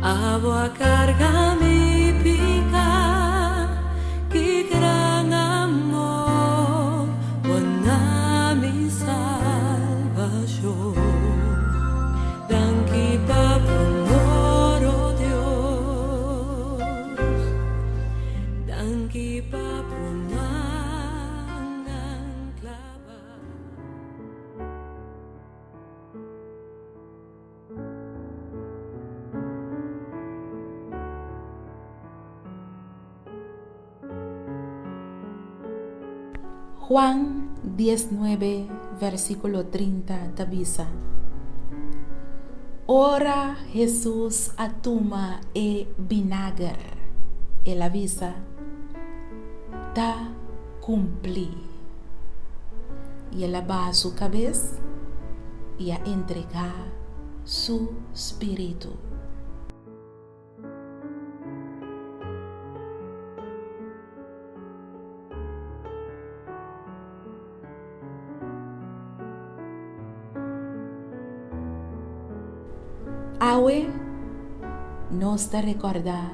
Abo a carga mi pica, ki gran amor, bo na mi salvacion. Danki pa bo amor, oh Dios. Danki pa bo mannan clava. Juan diesnuebe versíkulo trinta ta bisa, Ora Hesus a tuma e binager, el a bisa, Ta kumplí. I el a baha su kabes i a entregá su spiritu. Awe nos ta rekordá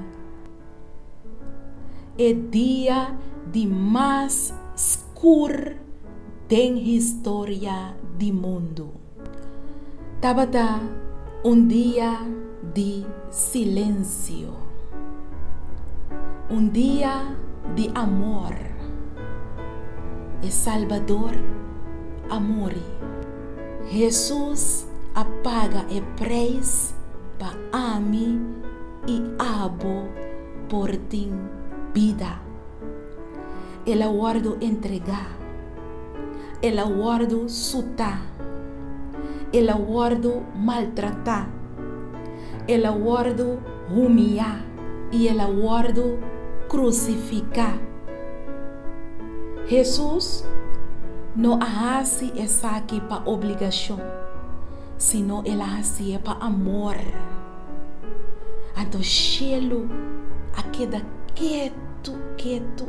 e dia di mas skur den historia di mundu. Tabata un dia di silensio, un dia di amor. E Salbador a muri. Hesus a paga e preis pa ami i abo por tin bida. El a wòrdu entregá. El a wòrdu sutá. El a wòrdu maltratá. El a wòrdu humiyá i el a wòrdu krusifiká. Hesus no a hasi esaki pa obligashon, sino el a hasié pa amor. Anto shelu a keda ketu ketu.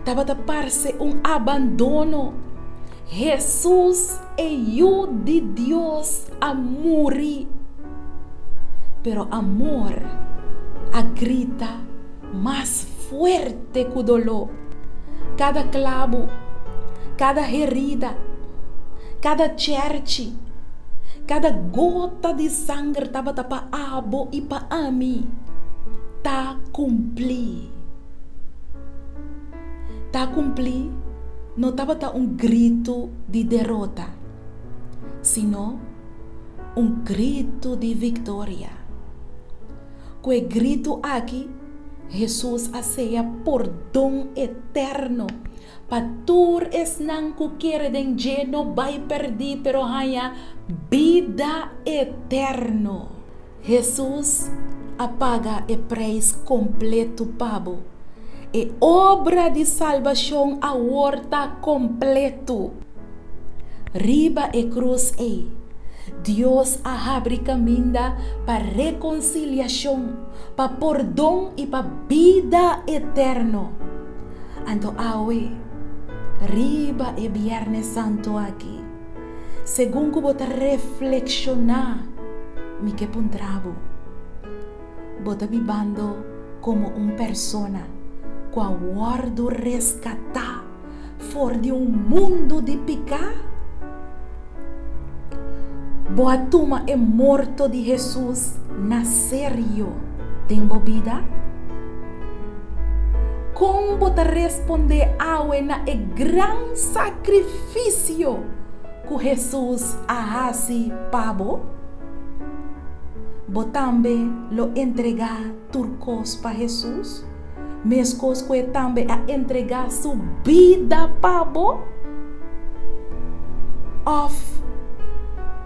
Tabata parse un abandono. Hesus, e Yu di Dios, a muri. Pero amor a grita mas fuerte ku doló. Kada klabu, kada herida, kada chèrchi, kada gota di sanger tabata pa abo i pa ami. Ta kumplí. Ta kumplí no tabata un gritu di derota, sino un gritu di viktoria. Ku e gritu aki, Hesus a seya pordon eterno pa tur esnan ku kere den dje no bai pèrdí pero haña bida eterno. Hesus a paga e preis kompletu pa bo. E obra di salbashon awor ta kompletu. Riba e krus ei, Dios a habri kaminda pa rekonsiliashon, pa pordon i pa bida eterno. Anto awe, riba e Bièrnè Santu aki, segun ku bo ta reflekshoná, mi ke puntra bo, Bo ta bibando komo un persona ku a wòrdu reskatá for di un mundu di piká? Bo a tuma e morto di Hesus na serio den bo bida? Kon bo ta respondé awe na e gran sakrifisio ku Hesus a hasi pa bo? Bo tambe lo entregá tur kos pa Hesus, meskos ku e tambe a entregá su bida pa bo? Òf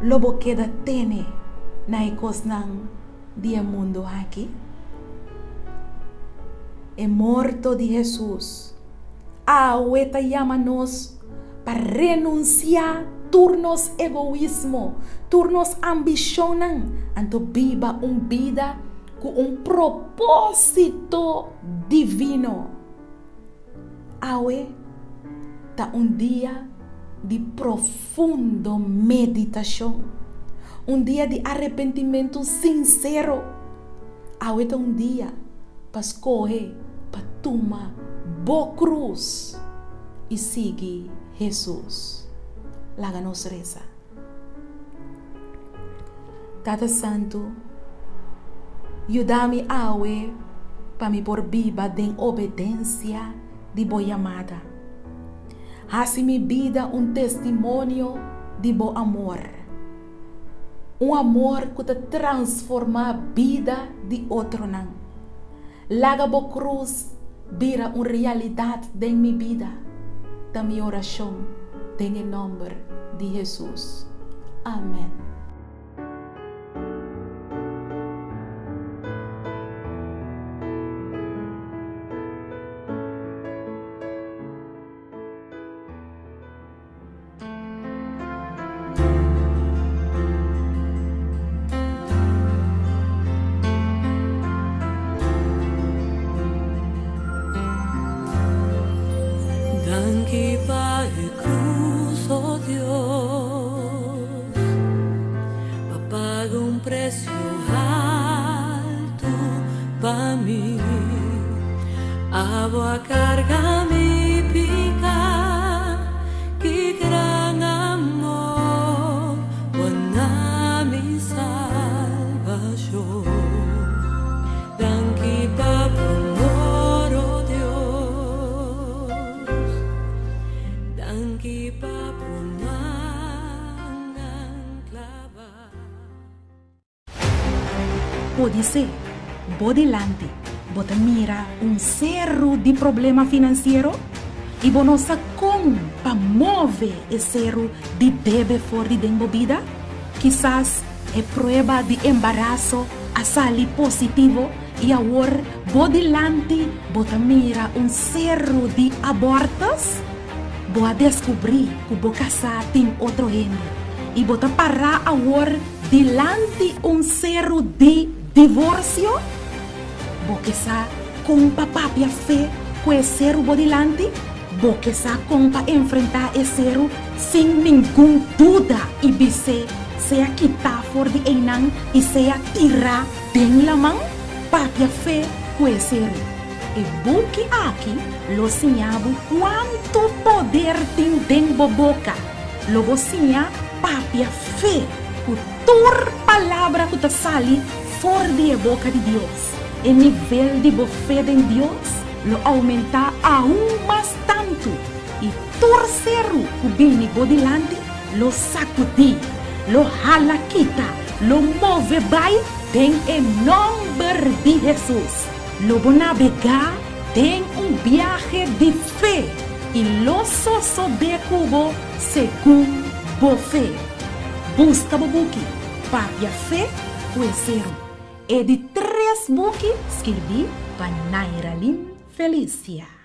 lo bo keda tene na e kosnan di e mundu aki? E morto di Hesus awe ta yama nos pa renunsiá tur nos egoismo, tur nos ambishonnan, anto biba un bida ku un propósito divino. Awe ta un dia di profundo meditashon, un dia di arepentimentu sinsero. Awe ta un dia pa skohe pa tuma bo krus i sigui Hesus. Laga nos resa. Tata Santu, yuda mi awe pa mi por biba den obedensia di bo yamada. Hasi mi bida un testimonio di bo amor. Un amor ku ta transformá bida di otronan. Laga bo krus bira un realidat den mi bida, ta mi orashon den e nòmber di Hesus. Amèn. Danki pa e cruz, oh Dios, pa paga un precio alto pa mi. Abo a carga mi pica, ki gran amor, bo a na mi salvacion. Danki pa bo amor, oh Dios, danki pa bo mannan clava. Podisé bo dilanti bo ta mira un seru di problema finansiero i bo no sa kon pa move e seru di debe for di den bo bida. Kisas e prueba di embaraso a sali positivo i awor bo dilanti bo ta mira un seru di abortus. Bo a deskubrí ku bo kasá tin otro hende i bo ta pará awor Dilanti un seru di divorsio? Bo ke sa kon pa papia fe ku e seru bo dilanti? Bo ke sa kon pa enfrentá e seru sin ningun duda i bis'é sea kitá for di einan i sea tirá den laman? Papia fe ku e seru. E buki aki lo siña bo kuantu poder tin den bo boka. Lo bo siña papia fe ku tur palabra ku ta sali for di e boka di Dios. E nivel di bo fe den Dios lo oumentá aun mas tantu, i tur seru ku bini bo dilanti lo sakudí, lo hala kita, lo move bai den e nòmber di Hesus. Lo bo nabegá den un biahe di fe i lo sosodé ku bo segun bo fe. Buska bo buki Papia Fe ku e Seru, e di tres buki skirbí pa Nairalyn Felicia.